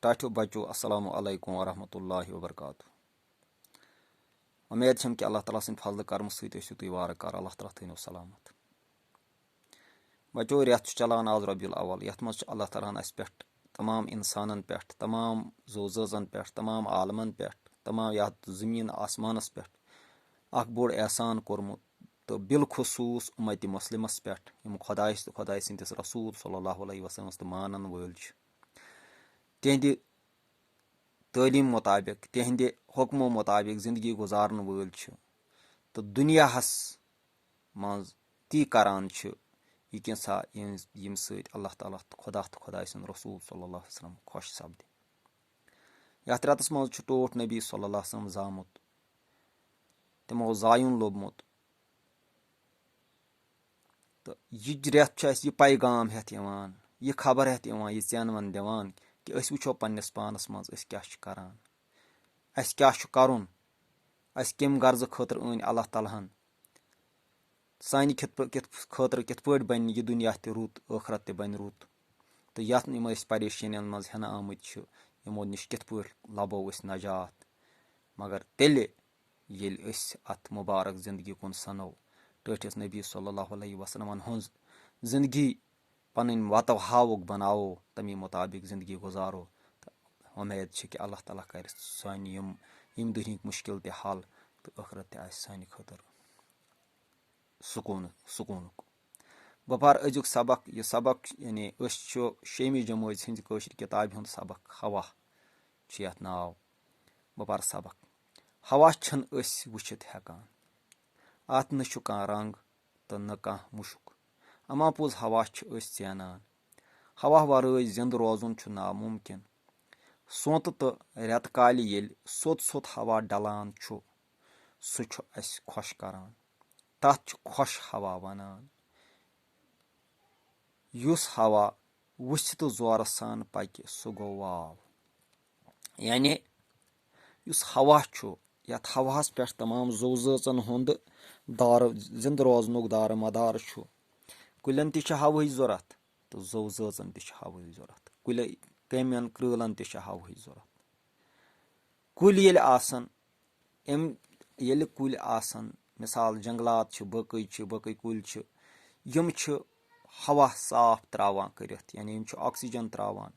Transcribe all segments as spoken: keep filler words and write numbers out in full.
ٹاٹھیو بچو، السلام علیکم ورحمۃ اللہ وبرکاتہ۔ امید چھم کہ اللہ تعالیٰ سٕنٛدِ فضلہٕ کرمہٕ سۭتۍ ٲسِو تُہۍ وارٕ کارٕ۔ اللہ تعالیٰ تھٲینو سلامت۔ بچو، رٮ۪تھ چھُ چلان آز ربیع الاول، یتھ منٛز چھُ اللہ تعالیٰ ہن اسہِ پٮ۪ٹھ، تمام انسانن پٮ۪ٹھ، تمام زو زٲژن پٮ۪ٹھ، تمام عالمن پٮ۪ٹھ، تمام یتھ زٔمیٖن آسمانس پٮ۪ٹھ اکھ بوٚڑ احسان کوٚرمُت، تہٕ بالخصوٗص امت مسلمس پٮ۪ٹھ، یِم خۄدایس تہٕ خۄداے سٕنٛدِس رسول صلی اللہ علیہ وسلمس تہٕ مانن وٲلۍ چھِ۔ تِہنٛدِ تعلیٖم مُطابِق، تِہنٛدِ حُکمو مُطابِق زندگی گُزارن وٲلۍ چھِ، تہٕ دُنیاہس منٛز تی کران چھِ، یہِ کینٛژھا یِم، ییٚمہِ سۭتۍ اللہ تعالیٰ تہٕ خۄدا تہٕ خۄداے سُنٛد رسول صلی اللہ علیہ وسلم خۄش سپدِ۔ یتھ رٮ۪تس منٛز چھُ ٹوٹھ نبی صلی اللہ علیہ وسلم زامُت، تِمو زایُن لوٚبمُت۔ تہٕ یہِ رٮ۪تھ چھُ اَسہِ یہِ پیغام ہٮ۪تھ یِوان، یہِ خبر ہٮ۪تھ یِوان، یہِ ژینوَن دِوان کہِ أسۍ وٕچھو پنٛنِس پانَس منٛز أسۍ کیٛاہ چھِ کَران، اَسہِ کیٛاہ چھُ کَرُن، اَسہِ کَمہِ غرضہٕ خٲطرٕ أنۍ اللہ تعالیٰ ہَن، سانہِ کِتھ پٲ-، کِتھ خٲطرٕ کِتھ پٲٹھۍ بَنہِ یہِ دُنیا تہِ رُت، ٲخرت تہِ بَنہِ رُت، تہٕ یَتھ یِم أسۍ پریشٲنیَن منٛز ہٮ۪نہٕ آمٕتۍ چھِ، یِمو نِش کِتھ پٲٹھۍ لَبو أسۍ نجات۔ مگر تیٚلہِ ییٚلہِ أسۍ اَتھ مُبارک زِندگی کُن سَنو، ٹٲٹھِس نبی صلی اللہ علیہ وسلمن ہٕنٛز زِندگی پَنٕنۍ وَتو ہاوُک بَناوو، تَمی مُطابِق زِندگی گُزارو، تہٕ وۄمید چھِ کہِ اللہ تعالیٰ کَرِ سانہِ یِم، یِم دُنہِکۍ مُشکِل تہِ حل، تہٕ ٲخرت تہِ آسہِ سانہِ خٲطرٕ سکوٗن، سکوٗنُک۔ بہٕ پَرٕ أزیُک سبق۔ یہِ سبق، یعنی أسۍ چھُ شیٚمہِ جمٲژ ہٕنٛزِ کٲشرِ کِتابہِ ہُنٛد سبق، ہوا چھُ یَتھ ناو۔ بہٕ پَرٕ سبق۔ ہوا چھِنہٕ أسۍ وٕچھِتھ ہٮ۪کان۔ اَتھ نہ چھُ کانٛہہ رنٛگ تہٕ نہ کانٛہہ مُشُک۔ اما پوٚز ہوا چھِ أسۍ زینان۔ ہوا ورٲے زِندٕ روزُن چھُ نامُمکِن۔ سونٛتہٕ تہٕ رٮ۪تہٕ کالہِ ییٚلہِ سوٚت سوٚت ہوا ڈلان چھُ، سُہ چھُ اَسہِ خۄش کران۔ تَتھ چھُ خۄش ہوا وَنان۔ یُس ہوا وُژھِ تہٕ زورٕ سان پَکہِ، سُہ گوٚو واو۔ یعنی یُس ہوا چھُ، یَتھ ہواہَس پٮ۪ٹھ تمام زُو زٲژَن ہُنٛد دارٕ، زِنٛدٕ روزنُک دارٕ مدار چھُ۔ کُلٮ۪ن تہِ چھِ ہوہٕچ ضوٚرَتھ تہٕ زُو زٲژَن تہِ چھِ ہوہٕچ ضوٚرَتھ۔ کُلٮ۪ن، کیٚمٮ۪ن، کرٛٲلَن تہِ چھِ ہوہٕچ ضوٚرَتھ۔ کُلۍ ییٚلہِ آسَن، یِم ییٚلہِ کُلۍ آسَن، مثال جنٛگلات چھِ، بٲقٕے چھِ، بٲقٕے کُلۍ چھِ، یِم چھِ ہوا صاف ترٛاوان کٔرِتھ، یعنی یِم چھِ oxygen ترٛاوان،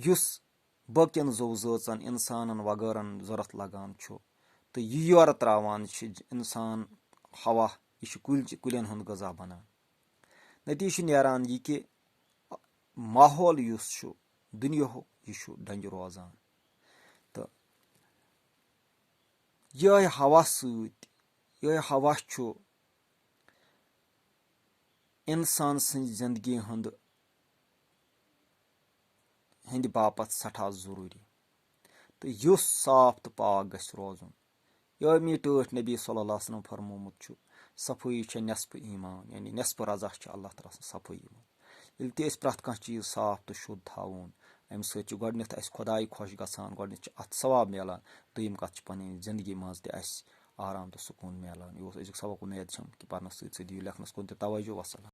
یُس باقین زُو زٲژن، انسانن وغٲرن ضوٚرتھ لگان چھُ۔ تہٕ یہِ یورٕ ترٛاوان چھِ انسان ہوا، یہِ چھُ کُلۍ، کُلٮ۪ن ہُنٛد غذا بنان۔ نتیجہٕ چھُ نیران یہِ کہِ ماحول یُس چھُ دُنیاہُک، یہِ چھُ ڈنٛجہِ روزان۔ تہٕ یِہوٚے ہوا سۭتۍ، یِہوٚے ہوا چھُ انسان سٕنٛزِ زندگی ہُنٛد، ہٕنٛدِ باپتھ سٮ۪ٹھاہ ضروٗری۔ تہٕ یُس صاف تہٕ پاک گژھِ روزُن۔ یہِ مےٚ ٹٲٹھۍ نبی صلی اللہ علیہ وسلم فرمومُت چھُ، صفٲیی چھےٚ نصفہٕ ایمان، یعنی نصفہٕ رضا چھِ اللہ تعالیٰ سٕنٛز صفٲیی منٛز۔ ییٚلہِ تہِ أسۍ پرٛٮ۪تھ کانٛہہ چیٖز صاف تہٕ شُد تھاوون، اَمہِ سۭتۍ چھُ گۄڈٕنٮ۪تھ اَسہِ خۄداے خۄش گژھان، گۄڈٕنٮ۪تھ چھُ اَتھ ثواب میلان، دوٚیِم کَتھ چھِ پنٕنۍ زندگی منٛز تہِ اَسہِ آرام تہٕ سکوٗن میلان۔ یہِ اوس أزیُک سبق۔ اُمید چھم کہِ پرنَس سۭتۍ سۭتۍ دِیِو لیکھنَس کُن تہِ توجہ۔ وسلام۔